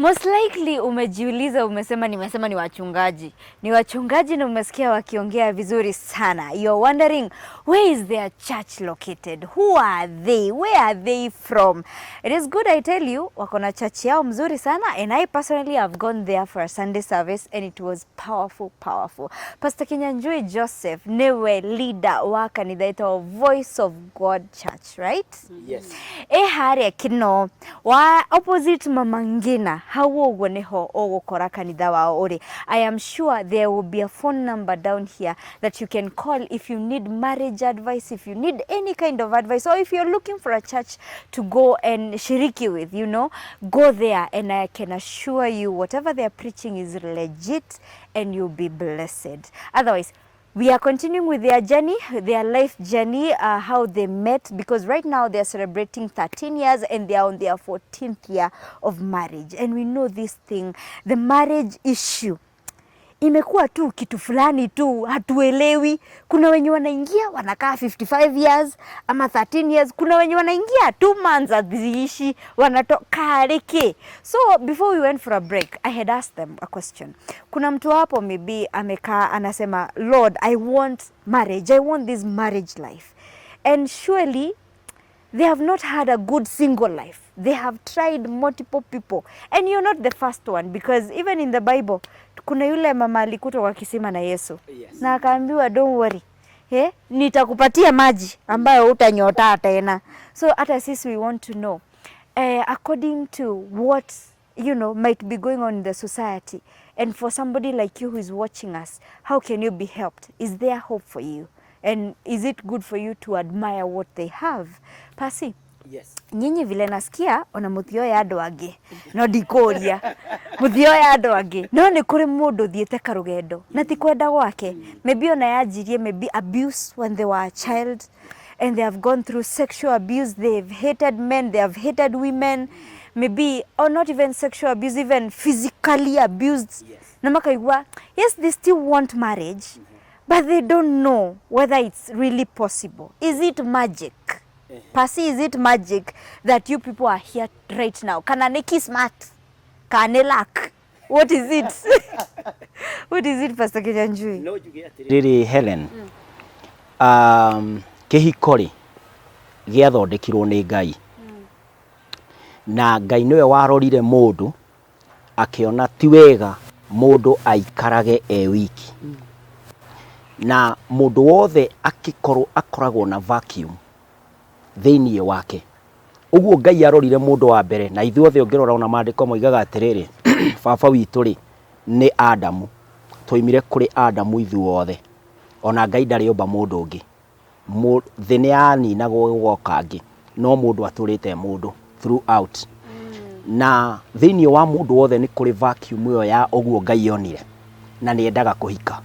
Most likely umejiuliza, umesema nimesema ni wachungaji na umesikia wakiongea vizuri sana. You're wondering, where is their church located? Who are they? Where are they from? It is good I tell you, wako na church yao mzuri sana, and I personally have gone there for a Sunday service and it was powerful, powerful. Pastor Kinyanjui Joseph niwe leader wa kanitha ĩtagwo Voice of God Church, right? Yes. Ĩ harĩa Kino wa opposite Mama Ngina, hau ũguo nĩho ũgũkora kanitha wao ũrĩ. I am sure there will be a phone number down here that you can call if you need marriage advice, if you need any kind of advice, or if you're looking for a church to go and shiriki with, go there, and I can assure you whatever they are preaching is legit and you'll be blessed. Otherwise, we are continuing with their journey, their life journey, how they met, because right now they are celebrating 13 years and they are on their 14th year of marriage. And we know this thing, the marriage issue imekuwa tu kitu fulani tu hatuelewi. Kuna wenye wanaingia wanakaa 55 years ama 13 years, kuna wenye wanaingia 2 months haziishi, wanatoka riki. So before we went for a break, I had asked them a question. Kuna mtu hapo maybe amekaa anasema, "Lord, I want marriage, I want this marriage life." And surely they have not had a good single life. They have tried multiple people. And you're not the first one, because even in the Bible, kuna yule mama alikutwa kwa kisima na Yesu. Na akaambiwa, "Don't worry. Eh, nitakupatia maji ambayo utanyota tena." So hata sisi we want to know, according to what might be going on in the society, and for somebody like you who is watching us, how can you be helped? Is there hope for you? And is it good for you to admire what they have? Pasi, Yes. nyinyi vile nasikia ona muthioya andũ angĩ, no ndikũria muthioya andũ angĩ, no nĩ kũrĩ mũndũ ũthiĩte karũgendo na ti kwenda gwake. Maybe ona yanjirie maybe abuse when they were a child, and they have gone through sexual abuse. They've hated men, they have hated women, maybe, or not even sexual abuse, even physically abused. Na makaigua, yes, they still want marriage, but they don't know whether it's really possible. Is it magic? Pasi, is it magic that you people are here right now? Kana nĩ kismat? Kana nĩ luck? What is it? What is it, Pastor Kinyanjui? No njuge atĩrĩrĩ, Helen, kĩhiko rĩ gĩathondekirwo nĩ Ngai, na Ngai nĩwe warorire mũndũ akĩona ti wega mũndũ aikarage e wiki, na mũndũ wothe akĩkorwo akoragwo na vacuum thĩiniĩ wake. Ũguo Ngai arorire mũndũ wa mbere, na ithuothe ũngĩrora ona maandĩko moigaga atĩrĩrĩ, baba witũ rĩ nĩ Adamu, twoimire kũrĩ Adamu ithuothe, ona Ngai ndarĩ omba mũndũ ũngĩ. Thĩ nĩ yaninagwo gũgoka angĩ, no mũndũ atũrĩte e mũndũ throughout, na thĩiniĩ wa mũndũ wothe nĩ kũrĩ vacuum ĩyo ya ũguo Ngai onire na nĩ endaga kũhika.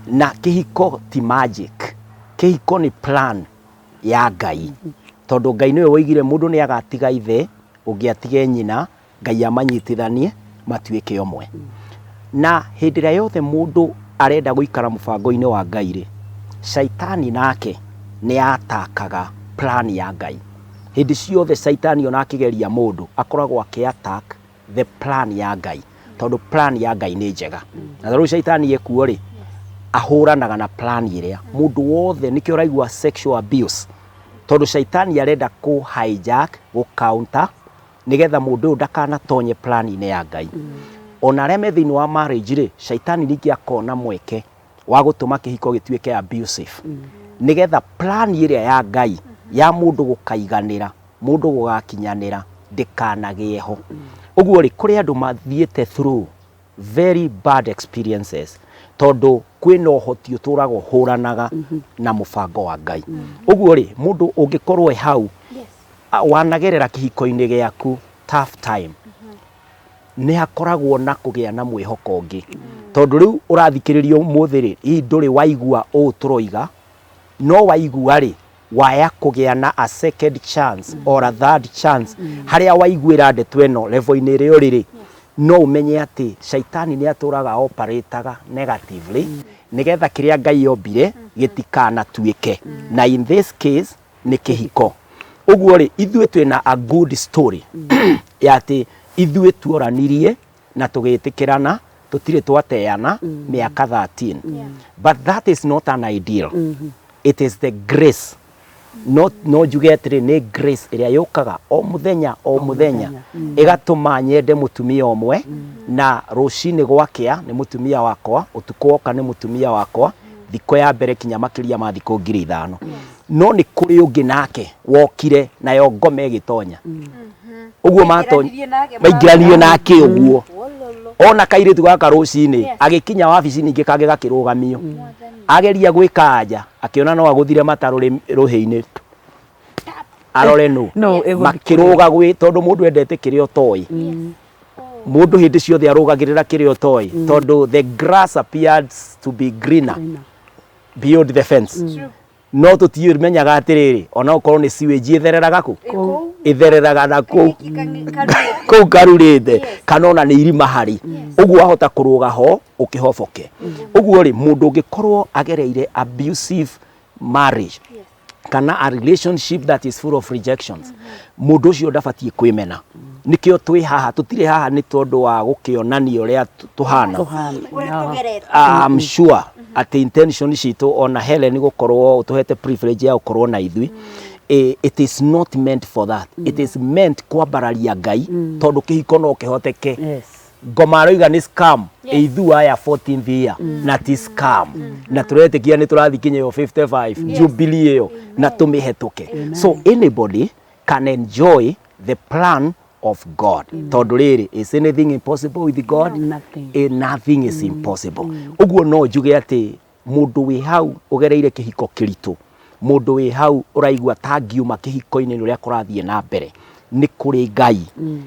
Na kĩhiko ti magic, kĩhiko nĩ plan ya Ngai, tondũ Ngai nĩwe woigire mũndũ nĩ agatiga ithe ũngĩ atige nyina, Ngai amanyitithanie matuĩke ũmwe. Na hĩndĩ ĩrĩa yothe mũndũ arenda gũikara mũbango-inĩ wa Ngai rĩ, caitani nake nĩ atakaga plan ya Ngai. Hĩndĩ ciothe caitani ona akĩgeria mũndũ akoragwo akĩ attack the plan ya Ngai, tondũ plan ya Ngai nĩ njega. Na rĩu caitani ekuo rĩ, ahũranaga na plan ĩrĩa mũndũ wothe. Nĩkĩo ũraigua sexual abuse, tondũ caitani arenda kũ hijack, gũ counter, nĩgetha mũndũ ũyũ ndakanatonye plan-inĩ ya Ngai. Ona arĩa me thĩinĩ wa marriage rĩ, caitani ningĩ akona mweke wa gũtũma kĩhiko gĩtuĩke abusive, nĩgetha plan ĩrĩa ya Ngai ya mũndũ gũkaiganĩra, mũndũ gũgakinyanĩra, ndĩkanagĩe ho. Ũguo rĩ, kũrĩ andũ mathiĩte through very bad experiences, tondũ kwĩna ũhoti ũtũraga ũhũranaga na mũbango wa Ngai. Ũguo rĩ, mũndũ ũngĩkorwo e hau wanagerera kĩhiko-inĩ gĩaku tough time, nĩ hakoragwo na kũgĩa na mwĩhoko ũngĩ, tondũ rĩu ũrathikĩrĩria ũmũthĩ rĩ, hihi ndũrĩ waigua ũũ tũroiga, no waigua rĩ, waya kũgĩa na a second chance or a third chance, harĩa waiguĩra ndeto ĩno level-inĩ ĩrĩa ũrĩ rĩ, no ũmenye atĩ caitani nĩ atũraga operataga negatively nĩgetha kĩrĩa Ngai ombire gĩtikanatuĩke, na in this case nĩ kĩhiko. Ũguo rĩ, ithuĩ twĩna a good story ya atĩ Ithuĩ tuoranirie na tũgĩtĩkĩrana, tũtirĩ twateana mĩaka 13. But that is not an ideal. It is the grace. No, no njuge atĩrĩ, nĩ grace ĩrĩa yũkaga o mũthenya o mũthenya ĩgatũma nyende mũtumia ũmwe, na rũcinĩ gwakĩa nĩ mũtumia wakwa, ũtukũ woka nĩ mũtumia wakwa, thikũ ya mbere kinya makĩria ma thikũ 5,000. No nĩ kũrĩ ũngĩ nake wokire nayo ngoma ĩgĩtonya. Ũguo matonya maingĩranirie nake ũguo, ona kairĩtu gaka rũcinĩ agĩkinya wabici ningĩ kangĩ gakĩrũgamio, ageria gwĩka anja akĩona no agũthire mata rũhĩ-inĩ arore nũ. Nũ ĩgũthiĩ. Makĩrũga gwĩ tondũ mũndũ endete kĩrĩa ũtoĩ. Mũndũ hĩndĩ ciothe arũgagĩrĩra kĩrĩa ũtoĩ, tondũ the grass appears to be greener beyond the fence, no tũtimenyaga atĩrĩrĩ, ona okorwo nĩ sewage ĩthereraga kũ ĩthereraga na kũu kũu karurĩte, kana ona nĩ irima harĩ ũguo wahota kũrũga ho ũkĩhoboke. Ũguo rĩ, mũndũ ũngĩkorwo agereire abusive marriage kana a relationship that is full of rejections, mũndũ ũcio ndabatiĩ kwĩmena. Nĩkĩo twĩ haha. Tũtirĩ haha nĩ tondũ wa gũkĩonania ũrĩa tũhana. I'm sure atĩ intention citũ, ona Helen gũkorwo ũtũhete privilege ya gũkorwo na ithuĩ, it is not meant for that. It is meant kwambararia Ngai, tondũ kĩhiko no kĩhoteke. Ngoma aroiga nĩ scam, ithu aya 14th year na ti scam, na tũretĩkia nĩ tũrathiĩ kinya ĩyo 55 jubilee ĩyo na tũmĩhetũke. So anybody can enjoy the plan of God, tondũ rĩrĩ, is anything impossible with God? Nothing. Nothing is impossible. Ũguo no njuge atĩ mũndũ wĩ hau ũgereire kĩhiko kĩritũ, mũndũ wĩ hau ũraigua ta ngiuma kĩhiko-inĩ nĩ ũrĩa kũrathiĩ na mbere, nĩ kũrĩ Ngai,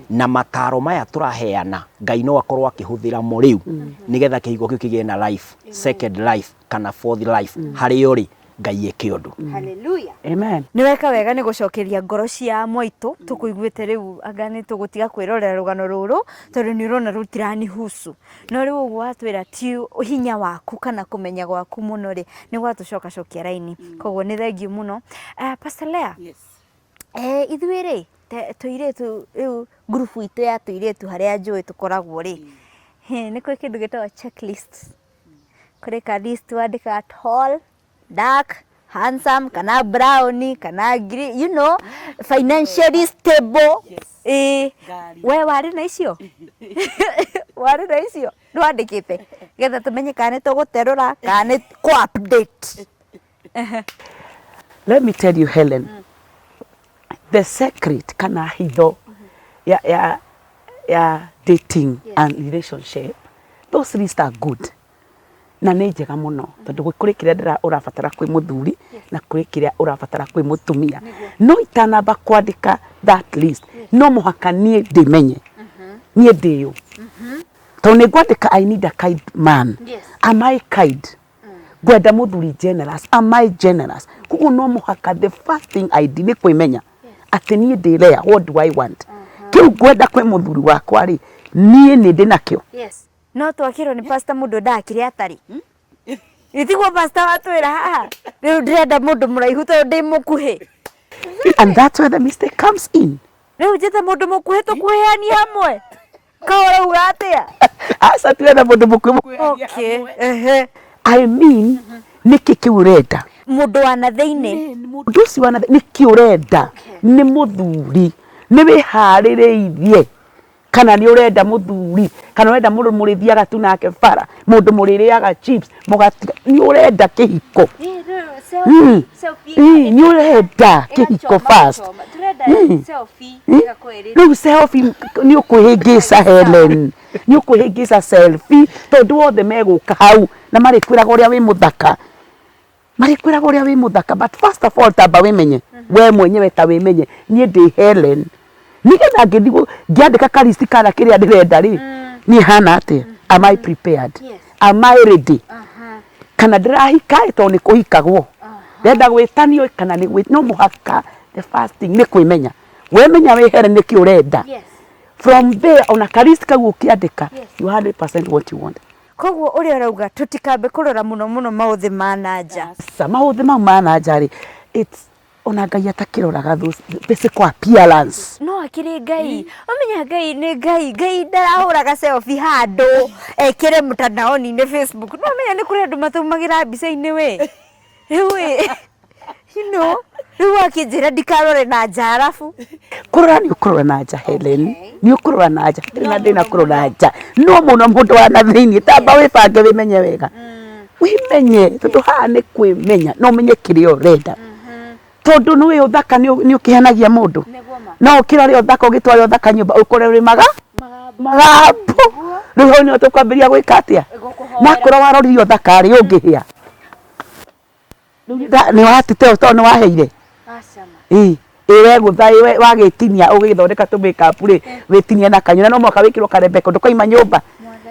na mataro maya tũraheana, Ngai no akorwo akĩhũthĩra mo rĩu nĩgetha kĩhiko kĩu kĩgĩe na life, second life kana fourth life. Harĩa ũrĩ, Ngai eke ũndũ. Hallelujah. Amen. Nĩ weka wega nĩ gũcokeria ngoro cia mwaitũ. Tũkũiguĩte rĩu, anga nĩ tũgũtiga kwĩrorera rũgano rũrũ, tondũ nĩ ũrona rũtiranihusu. No rĩu ũguo watwĩra ti hinya waku kana kũmenya gwaku mũno rĩ, nĩ gwatũcokacokia raini. Koguo nĩ thengiũ mũno. Pastor Lea. Yes. Ithuĩ rĩ, tũirĩtu rĩu, ngurubu itũ ya tũirĩtu harĩa njũĩ tũkoragwo rĩ, nĩ kũrĩ kĩndũ gĩtagwo checklist. Kũrĩ ka list wandĩkaga, tall, dark, handsome, kana brown, kana green, financially stable. Ĩĩ, we warĩ na icio? Warĩ na icio? Ndwandĩkĩte? Getha tũmenye kana nĩ tũgũterũra kana nĩ kũ update. Let me tell you, Helen, the secret kana hitho ya dating and relationship, those lists are good na nĩ njega mũno, tondũ kũrĩ kĩrĩa ũrabatara kwĩ mũthuri na kũrĩ kĩrĩa ũrabatara kwĩ mũtumia. No itanamba kwandĩka that list, no mũhaka niĩ ndĩmenye niĩ ndĩũ, tondũ nĩ ngwandĩka I need a kind man. Am I kind? Ngwenda mũthuri generous. Am I generous? Koguo no mũhaka the first thing I did nĩ kwĩmenya atĩ niĩ ndĩ Lea, what do I want? Kĩu ngwenda kwĩ mũthuri wakwa rĩ, niĩ nĩ ndĩ nakĩo? No twakĩrwo nĩ pastor mũndũ endaga kĩrĩa atarĩ. Gĩtiguo pastor watwĩra haha? Rĩu ndĩrenda mũndũ mũraihu tondũ ndĩ mũkuhĩ. And that's where the mistake comes in. Rĩu njĩte mũndũ mũkuhĩ tũkuhĩhanie hamwe? Ka ũrauga atĩa? Aca, tiwetha mũndũ mũkuhĩ. Okay. Ehe. I mean, nĩkĩ kĩu ũrenda? Mũndũ wa na thĩinĩ. Mũndũ ũcio wa na nĩkĩ ũrenda? Nĩ mũthuri nĩ wĩharĩrĩirie, kana nĩ ũrenda mũthuri, kana ũrenda mũndũ mũrĩthiaga tu nake bara, mũndũ mũrĩrĩaga chips mũgatiga? Nĩ ũrenda kĩhiko? Nĩ ũrenda kĩhiko first? Rĩu selfie nĩ ũkwĩhĩngĩca, Helen, nĩ ũkwĩhĩngĩca selfie, tondũ othe megũka hau na marĩkwĩraga ũrĩa wĩ mũthaka, marĩkwĩraga ũrĩa wĩ mũthaka. But first of all, tamba wĩmenye we mwenyewe, ta wĩmenye, niĩ ndĩ Helen, nĩgetha ngĩthiĩ ngĩandĩka karisti kana kĩrĩa ndĩrenda rĩ, niĩ hana atĩa? Am I prepared? Am I ready? Kana ndĩrahika ĩ, tondũ nĩ kũhikagwo, ndĩrenda gwĩtanio kana nĩ no mũhaka the first thing nĩ kwĩmenya. Wemenya wĩ Helen nĩkĩ ũrenda, from there ona karist kau ũkĩandĩka, you 100% what you want. Koguo ũrĩa ũrauga, tũtikambe kũrora mũno mũno maũthĩ ma na nja. Aca, maũthĩ mau ma na nja rĩ, it's Ona Ngai atakĩroraga those physical appearance. No akĩrĩ Ngai, ũmenya Ngai nĩ Ngai, Ngai ndarahũraga selfie handũ ekĩre mtandaoni-inĩ Facebook. No ũmenya nĩ kũrĩ andũ matũmagĩra mbica-inĩ we. Rĩu ĩ, you know, rĩu akĩnjĩra ndikarore na nja arabu. Kũrora nĩ ũkũrora na nja Helen, nĩ ũkũrora na nja, ndirĩ na thĩna kũrora nja, no mũno mũndũ wa na thĩiniĩ, tamba wĩbange wĩmenye wega. Wĩmenye tondũ haha nĩ kwĩmenya na ũmenye kĩrĩa ũrenda. Tondũ nĩ ũĩ ũthaka nĩ ũkĩhenagia mũndũ. No ũkĩrore ũthaka ũgĩtware ũthaka nyũmba ũkore ũrĩ magambo. Rĩu hau nĩho tũkwambĩrĩria gwĩka atĩa? Na akorwo warorire ũthaka rĩ, ũngĩhĩa. Rĩu nĩ watete tondũ nĩ waheire. Ĩĩ ĩ wegũtha ĩ wagĩtinia ũgĩthondeka tũ make up rĩ, wĩtinie na kanyua na no mũhaka wĩkĩrwo karembeko ndũkauma nyũmba.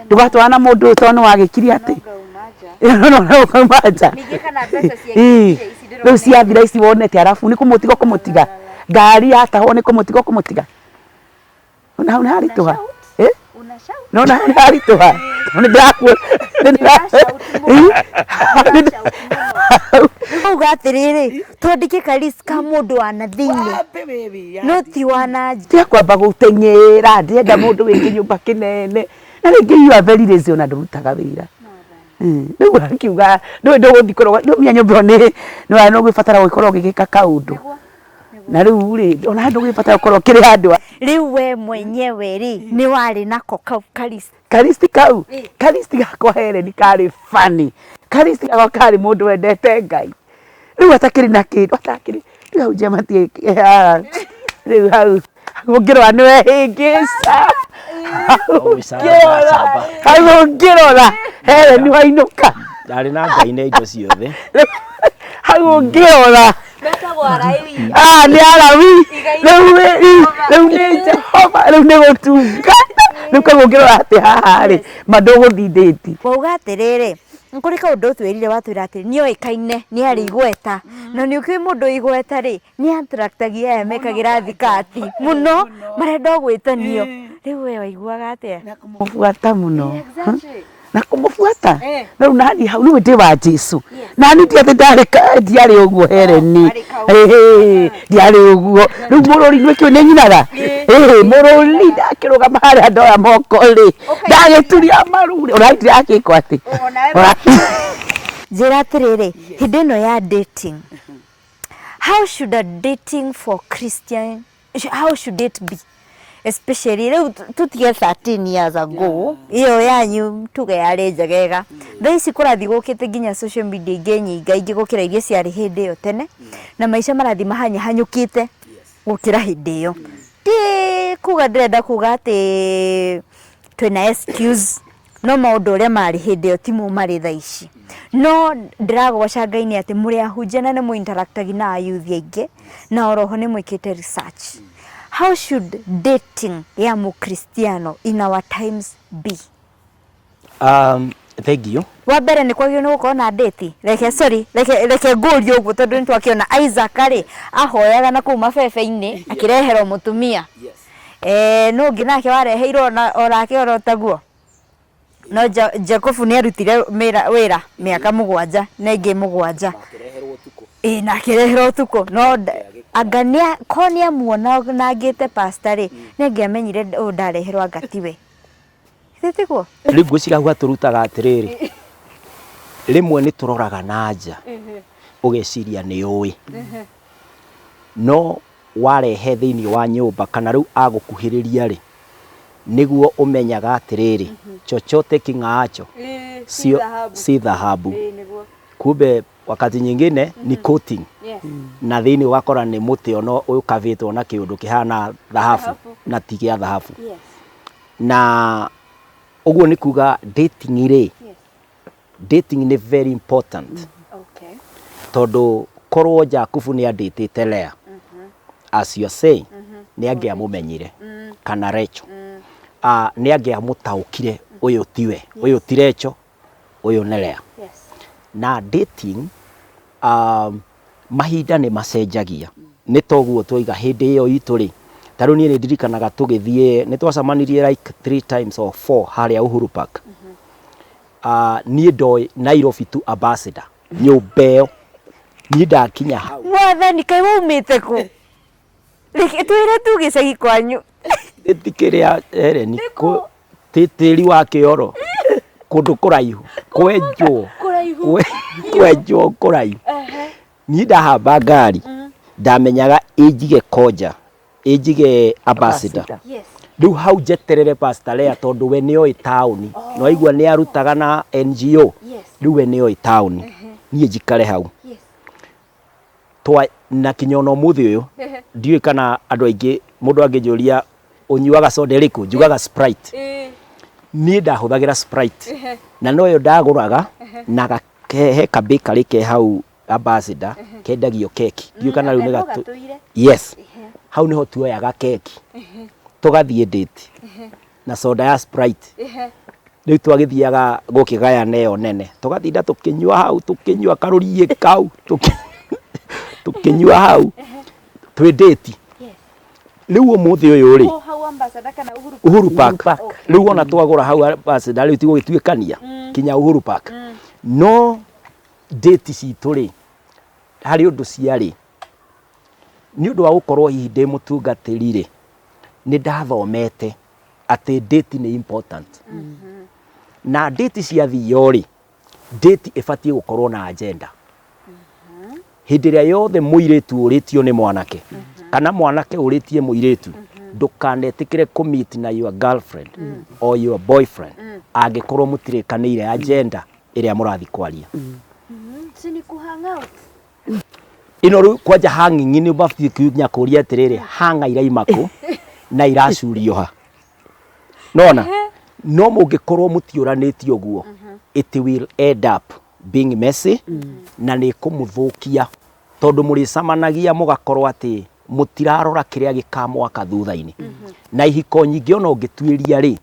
Ndũgatwarana na mũndũ ũyũ tondũ nĩ wagĩkire atĩ. No ũkauma nja. Ĩĩ rĩu ciathira ici wonete arabu nĩ kũmũtiga ũkũmũtiga. Ngari yatahwo nĩ kũmũtiga ũkũmũtiga. Nona hau nĩ haritũha. Eh? Nona hau nĩ haritũha. Nĩ ndĩrakuona. Auga atĩrĩrĩ, twandĩke ka list ka mũndũ wa na thĩinĩ no ti wa na nja. Tiga kwamba gũteng'era ndĩrenda mũndũ wĩ kĩnyũmba kĩnene na rĩngĩ you are very lazy ona ndũrutaga wĩra. Rĩu akiuga ndũĩ ndũgũthiĩ kũroga ndũmenya nyũmba ĩyo nĩ nĩ ũgũbatara gũkorwo ũgĩgĩka kaũndũ. Na rĩu rĩ ona ndũgĩbatara gũkorwo ũkĩrĩ handũ. Rĩu we mwenyewe rĩ nĩ warĩ nako kau ka list? Ka list kau? Ka list gakwa Helen karĩ funny. Ka list gakwa karĩ mũndũ wendete Ngai. Rĩu atakĩrĩ na kĩndũ atakĩrĩ rĩu hau njema rĩu hau ũngĩrora nĩ wehĩngĩca. Hau ũngĩrora Helen wainũka. Ndarĩ na Ngai na indo ciothe. Hau ũngĩrora Metagwo Alawii. Ah, nĩ Alawii. Rĩu rĩu nĩ Jehova, rĩu nĩ gũtungata. Rĩu koguo ũngĩrora atĩ haha rĩ, ma ndũgũthiĩ ndĩti. Wauga atĩrĩrĩ, nĩ kũrĩ kaũndũ ũtwĩrire watwĩra atĩ nĩ oĩkaine nĩ arĩ igweta. Na nĩ ũkĩũĩ mũndũ wĩ igweta rĩ, nĩ attractagia aya mekagĩra thikati mũno, marenda o gwĩtanio. Rĩu we waiguaga atĩa? Na kũmũbuata mũno. Na kũmũbuata. Na rĩu naniĩ hau rĩu ndĩ wa Jesu. Naniĩ ti atĩ ndarĩ ndiarĩ ũguo Helen. Ndiarĩ ũguo. Rĩu mũrũri nĩkĩũĩ nĩ nyinaga? Mũrũri ndakĩrũgama harĩa ndoya moko rĩ, ndagĩturia maru rĩ, ona ndĩrakĩkwo atĩ. Njĩra atĩrĩrĩ, hĩndĩ ĩno ya dating, how should a dating for Christian, how should it be? Especially rĩu tũtige 13 years ago, ĩyo yanyu tuge yarĩ njegega. Thaa ici kũrathiĩ gũkĩte nginya social media ingĩ nyingaingĩ gũkĩra iria ciarĩ hĩndĩ ĩyo tene, na maica marathiĩ mahanyahanyũkĩte gũkĩra hĩndĩ ĩyo. Ti kuga ndĩrenda kuga atĩ twĩna excuse no maũndũ ũrĩa marĩ hĩndĩ ĩyo timo marĩ thaa ici. No ndĩragoca Ngai nĩ atĩ mũrĩ ahunjia na nĩ mũ interact na ayuthi aingĩ na oroho nĩ mwĩkĩte research. How should dating ya mũkristiano in our times be? Thank you. Wa mbere nĩ kwagĩrĩirwo nĩ gũkorwo na date? Reke sorry, reke reke ngũrie ũguo tondũ nĩ twakĩona Isaac rĩ, ahoyaga na kũu mabebe-inĩ akĩreherwo mũtumia. Eh, nũ ũngĩ nake wareheirwo onake oro taguo? No Jakubu nĩ arutire wĩra mĩaka mũgwanja na ĩngĩ mũgwanja. Ĩĩ na akĩreherwo ũtukũ. No anga nĩ korwo nĩ amuonangĩte pastor rĩ, nĩ angĩamenyire ũyũ ndareherwo anga tiwe. Githĩ tiguo? Rĩu ngwĩciria hau hatũrutaga atĩrĩrĩ, rĩmwe nĩ tũroraga na nja ũgeciria nĩ ũĩ, no warehe thĩinĩ wa nyũmba kana rĩu agũkuhĩrĩria rĩ, nĩguo ũmenyaga atĩrĩrĩ, chochote king'aacho sio si dhahabu. Kumbe wakati nyingine ni coating na thĩinĩ ũgakora nĩ mũtĩ ona ũkavĩtwo na kĩũndũ kĩhana thahabu na ti gĩa thahabu. Na ũguo nĩ kuga dating rĩ, dating nĩ very important tondũ korwo Jakubu nĩ andĩtĩte Leah as you are saying nĩ angĩamũmenyire kana Rachel nĩ angĩamũtaũkire ũyũ tiwe, ũyũ ti Rachel, ũyũ nĩ Leah. Na dating mahinda nĩ macenjagia nĩ toguo twaiga hĩndĩ ĩyo itũ rĩ, ta rĩu niĩ nĩ ndirikanaga tũgĩthiĩ nĩ twacemanirie like three times or four harĩa Uhuru Park. Niĩ ndoĩ Nairobi to Ambassador nyũmba ĩyo Niĩ ndakinya hau. Mwathani, kaĩ waumĩte kũ? Reke twĩre tu gĩcagi kwanyu. Ti kĩrĩa Helen, tĩri wa kĩoro kũndũ kũraihu kwenjwo. Kũraihu. Kwenjwo kũraihu. Niĩ ndahamba ngari ndamenyaga ĩnjige Konja, ĩnjige Ambassador. Yes. Rĩu hau njeterere Pastor Lea tondũ we nĩoĩ taũni. Nĩwaigua nĩ arutaga na NGO. Yes. Rĩu we nĩoĩ taũni. Niĩ njikare hau. Yes. Twa na kinya ona ũmũthĩ ũyũ ndiũĩ kana andũ aingĩ mũndũ angĩnjũria ũnyuaga soda ĩrĩkũ njugaga Sprite. Niĩ ndahũthagĩra Sprite na noyo ndagũraga na he ka bakery ke hau Ambassador kendagio keki. Ndiũĩ kana rĩu nĩ gatũ. Yes. Hau nĩho tuoyaga keki tũgathiĩ date na soda ya Sprite. Rĩu twagĩthiaga gũkĩgayana ĩyo nene, tũgatinda tũkĩnyua hau, tũkĩnyua karũriĩ kau, tũkĩnyua hau twĩ date. Rĩu ũmũthĩ ũyũ rĩ, Uhuru Park, rĩu ona twagũra hau Ambassador rĩu tigũgĩtuĩkania kinya Uhuru Park. No date citũ rĩ, harĩ ũndũ ciarĩ, nĩ ũndũ wa gũkorwo hihi ndĩ mũtungatĩri rĩ, nĩ ndathomete atĩ date nĩ important. Na date ciathio rĩ, date ĩbatiĩ gũkorwo na agenda. Hĩndĩ ĩrĩa yothe mũirĩtu ũrĩtio nĩ mwanake, kana mwanake ũrĩtie mũirĩtu, ndũkanetĩkĩre kũ meet na your girlfriend or your boyfriend angĩkorwo mũtirĩkanĩire agenda ĩrĩa mũrathiĩ kwaria. Si ni ku hang out. Ĩno rĩu kwanja hanging nĩ ũbatiĩ kinya kũria atĩrĩrĩ, hanga iraima kũ na iracurio ha? Nona no mũngĩkorwo mũtiũranĩtie ũguo, it will end up being messy na nĩ ĩkũmũthũkia tondũ mũrĩcemanagia mũgakorwo atĩ mũtirarora kĩrĩa gĩkamwaka thutha-inĩ. Na ihiko nyingĩ ona ũngĩtuĩria rĩ,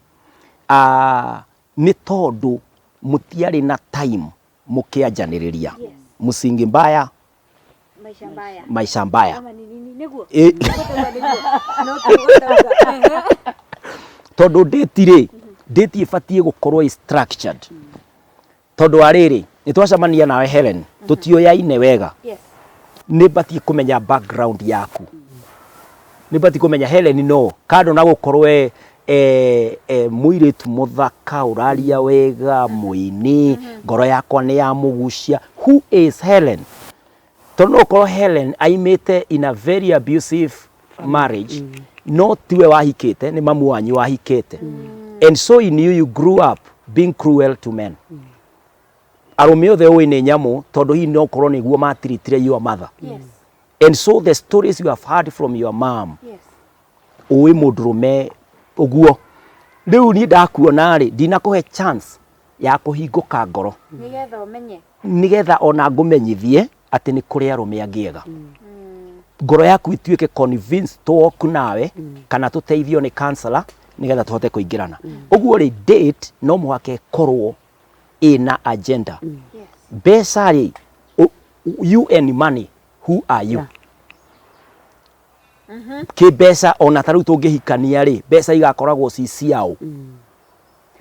nĩ tondũ mũtiarĩ na time mũkĩanjanĩrĩria. Msingi mbaya Maisha mbaya. Maisha mbaya. Ama ni nini? Nĩguo? Ĩ. Nĩguo nĩguo. No tũgũtauga. Tondũ date rĩ, date ĩbatiĩ gũkorwo ĩ structured. Tondũ wa rĩrĩ, nĩ twacemania nawe Helen, tũtiũyaine wega. Yes. Nĩ batiĩ kũmenya background yaku. Nĩ batiĩ kũmenya Helen no, kando na gũkorwo e, e, e, mũirĩtu mũthaka, ũraria wega, mũini, ngoro yakwa nĩ yamũgucia. Who is Helen? Tondũ no ũkorwo Helen aimĩte in a very abusive marriage, no tiwe wahikĩte, nĩ mamu wanyu wahikĩte. And so in you, you grew up being cruel to men. Arũme othe ũĩ nĩ nyamũ, tondũ hihi no ũkorwo nĩguo matiritire your mother. Yes. And so the stories you have heard from your mom, Yes. ũĩ mũndũrũme ũguo. Rĩu niĩ ndakuona rĩ, ndinakũhe chance ya kũhingũka ngoro. Nĩgetha ũmenye. Nĩgetha ona ngũmenyithie atĩ nĩ kũrĩ arũme angĩ ega. Ngoro yaku ituĩke convinced tũwoku nawe kana tũteithio nĩ counselor nĩgetha tũhote kũingĩrana. Ũguo rĩ, date no mũhaka ĩkorwo ĩna agenda. Yes. Mbeca rĩ, you and money, who are you? Kĩmbeca ona ta rĩu tũngĩhikania rĩ, mbeca igakoragwo ci ciaũ?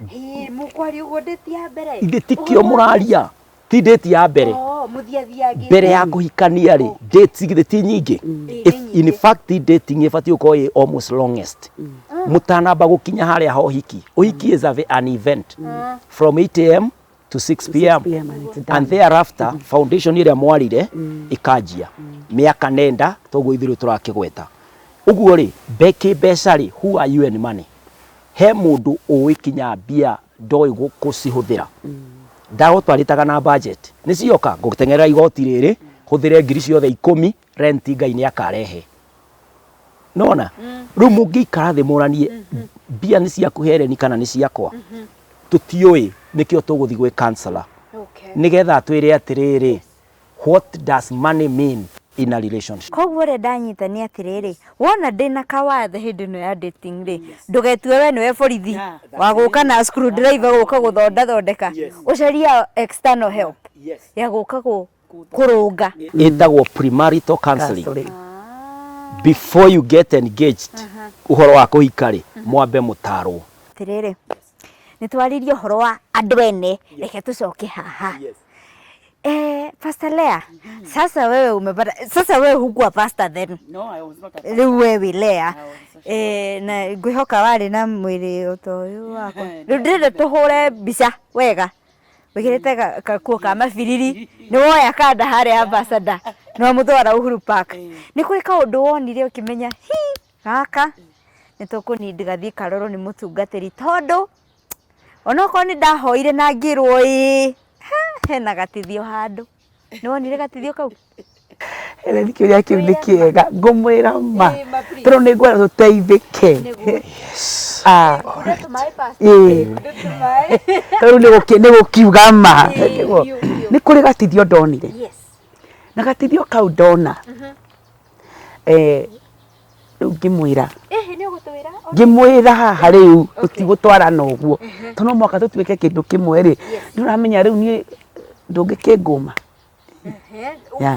Ĩĩ, mũkwaria ũguo date ya mbere. Ithe tikĩo mũraria, ti date ya mbere. Oh, mũthiathiangĩte. Mbere ya kũhikania rĩ, dates githĩ ti nyingĩ? Ĩĩ, If, nĩ in nyingĩ. fact dating ĩbatiĩ gũkorwo ĩ almost longest. Mũtanamba gũkinya harĩa ha ũhiki. Ũhiki is an event from 8 am to 6 pm. PM and it's done. And thereafter foundation ĩrĩa mwarire ĩkanjia mĩaka nenda toguo ithuĩ rĩu tũrakĩgweta. Ũguo rĩ, kĩmbeca rĩ, who are you and money? He mũndũ ũĩ kinya mbia ndoĩ gũcihũthĩra. Ndagũtwarĩtaga na budget. Nĩ cioka, ngũteng'erera igoti rĩrĩ, hũthĩre ngiri ciothe ikũmi, rent Ngai nĩ akarehe. Nona? Rĩu mũngĩikara thĩ mũranie, mbia nĩ ciaku Helen kana nĩ ciakwa? Tũtiũĩ, nĩkĩo tũgũthiĩ gwĩ counselor. Okay. Nĩgetha atwĩre atĩrĩrĩ, what does money mean in a relationship? Koguo ũrĩa ndanyita nĩ atĩrĩrĩ, wona ndĩna kawathe hĩndĩ ĩno ya dating rĩ, ndũgetue we nĩwe borithi wa gũka na screwdriver gũka gũthondathondeka, ũcarie external help ya gũka kũrũnga. Ĩtagwo premarital counseling. Counseling. Before you get engaged, ũhoro wa kũhika rĩ, mwambe mũtarwo. Atĩrĩrĩ, nĩ twaririe ũhoro wa andũ ene, reke tũcoke haha. Eh, Pastor Lea, sasa wewe umepata, sasa wewe hukuwa pastor then. No, I was not a Rĩu we wĩ Lea. I was a social Eh, na ngwĩhoka warĩ na mwĩrĩ ta ũyũ wakwa. Rĩu ndĩrenda tũhũre mbica wega. Wĩkĩrĩte gakuo ka mabiriri, nĩ woya kanda harĩa Ambassador, nĩ wamũtwara Uhuru Park. Nĩ kũrĩ kaũndũ wonire ũkĩmenya, hi, gaka nĩ tũkũnindi gathiĩ karorwo nĩ mũtungatĩri tondũ onokorwo nĩ ndahoire na ngĩrwo ĩĩ, ha, hena gatithio handũ. Nĩ wonire gatithio kau? Helen kĩũria kĩu nĩ kĩega ngũmwĩra ma tondũ nĩ ngwenda tũteithĩke. Ah, ĩĩ. Tondũ nĩ gũkiuga ma nĩ kũrĩ gatithio ndonire na gatithio kau ndona eh, rĩu ngĩmwĩra ngĩmwĩra haha rĩu tũtigũtwarana ũguo tondũ no mũhaka tũtuĩke kĩndũ kĩmwe rĩ nĩ ũramenya rĩu niĩ ndũngĩkĩngũma. Yeah.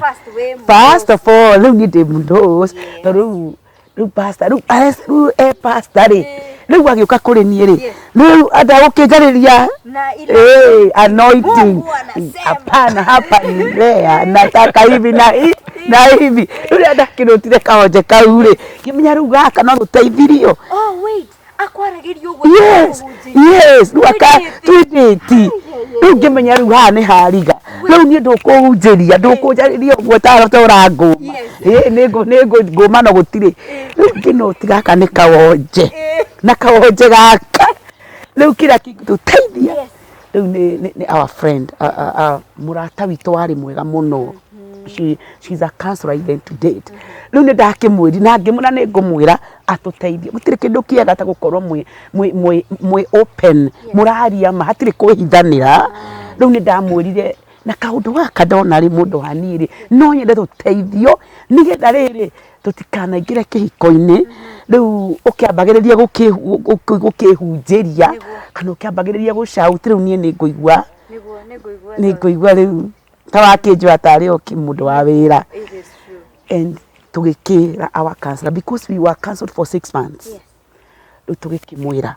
First of all rĩu niĩ ndĩ mũndũ tondũ rĩu rĩu pastor rĩu rĩu e pastor rĩ rĩu agĩũka kũrĩ niĩ rĩ rĩu andagũkĩnjarĩria Eh, anointing. Mungu anasema. Hapana, hapa ni Lea, nataka hivi na hivi na hivi. Rĩu rĩrĩa ndakĩrutire kahonje kau rĩ, ngĩmenya rĩu gaka no gũteithirio. Oh wait, akwaragĩria ũguo Yes, yes, rĩu aka twĩndĩti. Rĩu ngĩmenya rĩu haha nĩ hariga. Rĩu niĩ ndũkũhunjĩria, ndũkũnjarĩria ũguo ta ũrangũma. Ĩĩ nĩ ngũma no gũtirĩ. Rĩu ngĩnoti gaka nĩ kawonje. Na kawonje gaka. Rĩu kĩrĩa kĩngĩtũteithia rĩu nĩ our friend mũrata witũ warĩ mwega mũno. She's a counselor even to date. Rĩu nĩ ndakĩmwĩri na ngĩmwĩra nĩ ngũmwĩra atũteithie. Gũtirĩ kĩndũ kĩega ta gũkorwo mwĩ open, mũraria ma hatirĩ kwĩhithanĩra. Rĩu nĩ ndamwĩrire na kaũndũ gaka ndona rĩ mũndũ wa niĩ rĩ no nyende tũteithio nĩgetha rĩrĩ tũtikanaingĩre kĩhiko-inĩ rĩu ũkĩambagĩrĩria gũkĩhunjĩria kana ũkĩambagĩrĩria gũ shout rĩu niĩ nĩ ngũigua nĩ ngũigua rĩu ta wakĩnjoya tarĩ o mũndũ wa wĩra. And tũgĩkĩra our counselor because we were counselled for 6 months. Rĩu tũgĩkĩmwĩra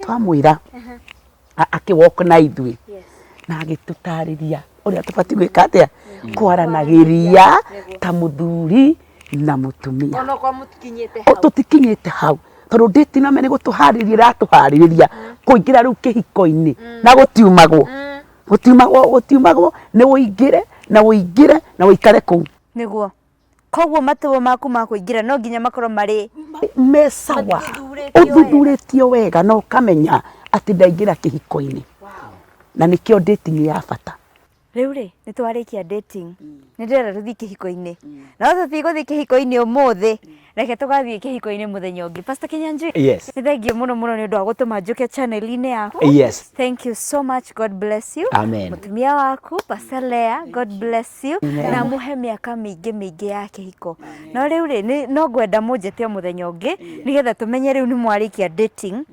twamwĩra akĩ walk na ithuĩ na agĩtũtarĩria ũrĩa tũbatiĩ gwĩka atĩa kwaranagĩria ta mũthuri na mũtumia. Onokorwo mũtikinyĩte O tũtikinyĩte hau tondũ ndĩti na nĩ gũtũharĩria ĩratũharĩrĩria kũingĩra rĩu kĩhiko-inĩ na gũtiumagwo gũtiumagwo gũtiumagwo nĩ ũingĩre na ũingĩre na ũikare kũu. Nĩguo koguo matũo maku ma kũingĩra no nginya makorwo marĩ me sawa. Mathuthurĩtio. Ũthuthurĩtio wega na ũkamenya atĩ ndaingĩra kĩhiko-inĩ na nĩkĩo dating nĩ ya bata. Rĩu rĩ nĩ twarĩkia dating, nĩ ndĩrenda tũthiĩ kĩhiko-inĩ, no tũtigũthiĩ kĩhiko-inĩ ũmũthĩ, reke tũgathiĩ kĩhiko-inĩ mũthenya ũngĩ. Pastor Kinyanjui, Yes. nĩ thank you mũno mũno nĩ ũndũ wa gũtũma njũke channel-inĩ yaku. Thank you so much, God bless you. Amen. Mũtumia waku Pastor Lea, God bless you na mũhe mĩaka mĩingĩ mĩingĩ ya kĩhiko. No rĩu rĩ no ngwenda mũnjĩte o mũthenya ũngĩ nĩgetha tũmenye rĩu nĩ mwarĩkia dating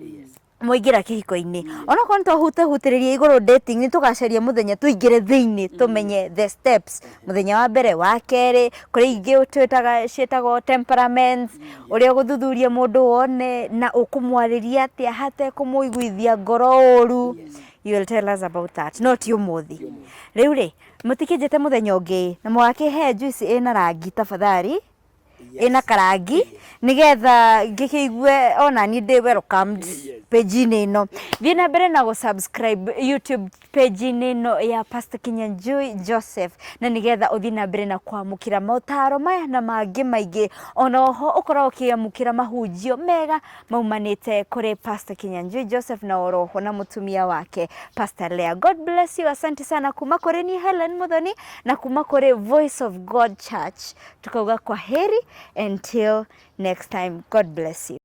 mwaingĩra kĩhiko-inĩ, onokorwo nĩ twahutahutĩrĩria igũrũ dating, nĩ tũgacaria mũthenya tũingĩre thĩinĩ tũmenye the steps, mũthenya wa mbere, wa kerĩ, kũrĩ ingĩ twĩtaga ciĩtagwo temperaments, ũrĩa ũgũthuthuria mũndũ wone na ũkũmwarĩria atĩa hatekũmũiguithia ngoro ũru. You will tell us about that, no ti ũmũthĩ. Rĩu rĩ mũtikĩnjĩte mũthenya ũngĩ na mũgakĩhe juice ĩna rangi tafadhali, ĩna karangi nĩgetha ngĩkĩigue ona niĩ ndĩ welcomed page-inĩ ĩno. Thiĩ na mbere na gũ-subscribe YouTube page-inĩ ĩno ya Pastor Kinyanjui Joseph na nĩgetha ũthiĩ na mbere na kwamũkĩra motaro maya na mangĩ maingĩ, ona oho ũkoragwo ũkĩamũkĩra mahunjio mega maumanĩte kũrĩ Pastor Kinyanjui Joseph na oroho na mũtumia wake Pastor Lea. God bless you. Asante sana kuma kũrĩ niĩ Helen Muthoni na kuma kũrĩ Voice of God Church tukauga kwa heri until next time. God bless you.